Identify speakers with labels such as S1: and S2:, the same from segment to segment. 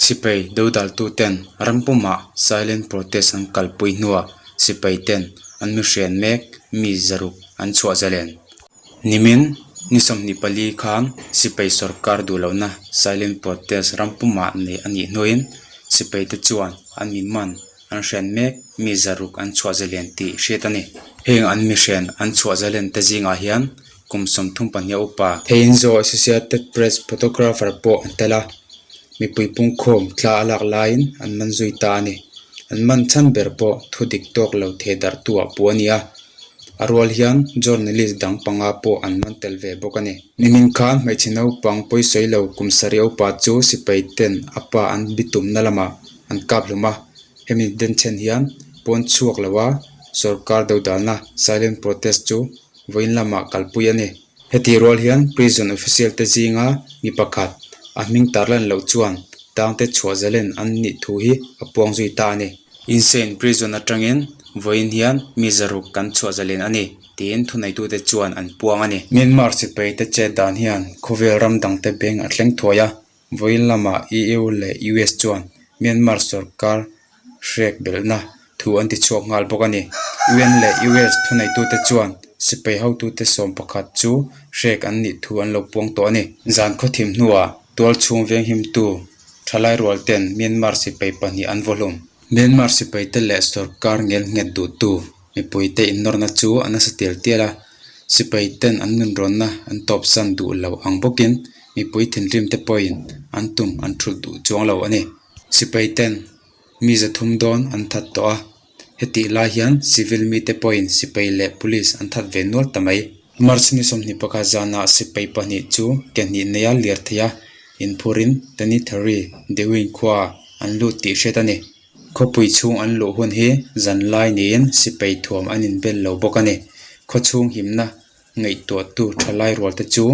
S1: Sipai dodaltuten ram pumah silent protest an kalpui hnuah sipaiten an mihrian mek mi zaruk an chhuah zalen. Nimin ni 24 khan sipai sorkar duh lohna silent protest ram pumah neih a nih hnuin sipaite chuan an mi man an hrian mek mi zaruk an chhuah zalen tih hriat a ni. Heng an mihrian an chhuah zalen te zingah hian kum 32 upa Theinzaw Associated Press photographer pawh an tel a, mipui pungkhawm thla a lak laiin an man zui ta a ni. An man chhan ber pawh thu dik tawk lo theh darh tu ah puh a ni a, a rual hian journalist dang panga pawh an man tel ve bawk a ni. Nimin khan hmeichhe naupang pawisawi lo kum sarih upa chu sipai ten a pa an bitumna lamah an kap hlum a, hemi denchhen hian pawn chhuak lo a sorkar dodalna silent protest chu vawiin lamah kalpui a ni. Heti rual hian prison official te zinga mi pakhat a hming tarlan loh chuan tangte chhuah zalen an nih thu hi a puang zui ta a ni. Insein prison atangin vawiin hian mi zaruk kan chhuah zalen a ni tiin thuneitute chuan an puang a ni. Myanmar sipai te chet dan hian khawvel ram dangte beng a thleng thuai a, Vawiin lamah EU leh US chuan Myanmar sorkar hrek belhna thu an ti chhuak nghal bawk a ni. UN leh US thuneitute chuan sipai hotute 11 chu hrek an nih thu an lo puang tawh a ni. Zan khawthim hnuah tual chhung venghimtu thalai rual ten Myanmar sipai pahnih an vaw hlum. Myanmar sipaite leh sorkar ngelnghet duhtu mipuite innawrna chu a nasa tial tial a, sipai ten an nunrawnna an tawpsan duh lo ang bawkin mipui thinrim te pawhin an tum an thulh duh chuang lo a ni. Sipai ten mi 300 dawn an that tawh a, hetih lai hian civil mite pawhin sipai leh police an that ve nual ta mai. March ni 21 zanah sipai pahnih chu ke hnih neia lir thei a, inphurin Tanithari Dewin khua an lut tih hriat a ni. Khawpui chhung an luh hun hi zan lai niin sipai thuam an inbel lo bawk a ni. Khaw chhung himna ngaihtuahtu thalai rual te chu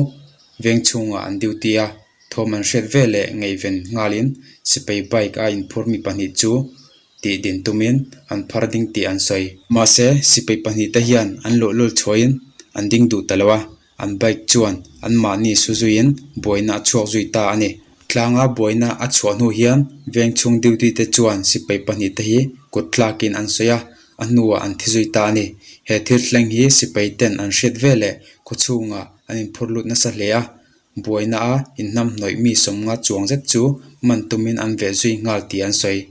S1: veng chhungah an duty a, thawm an hriat ve leh ngaihven nghalin sipai bike a inphur mi pahnih chu tih din tumin an phar ding tih an sawi. Mahse, sipai pahnih te hian an luhlul chhuahin an ding duh ta lo a, an bike chuan anmahni su zuiin buaina a chhuak zui ta a ni. Tlanga buaina a chhuah hnu hian veng chhung duty te chuan sipai pahnih te hi kut tlakin an sawi a, a hnuah an thi zui ta a ni. He thil thleng hi sipai ten an hriat ve leh khaw chhungah an inphur lut nasa hle a, buaina a inhnamhnawih mi 50 chuang zet chu man tumin an veh zui nghal tih an sawi.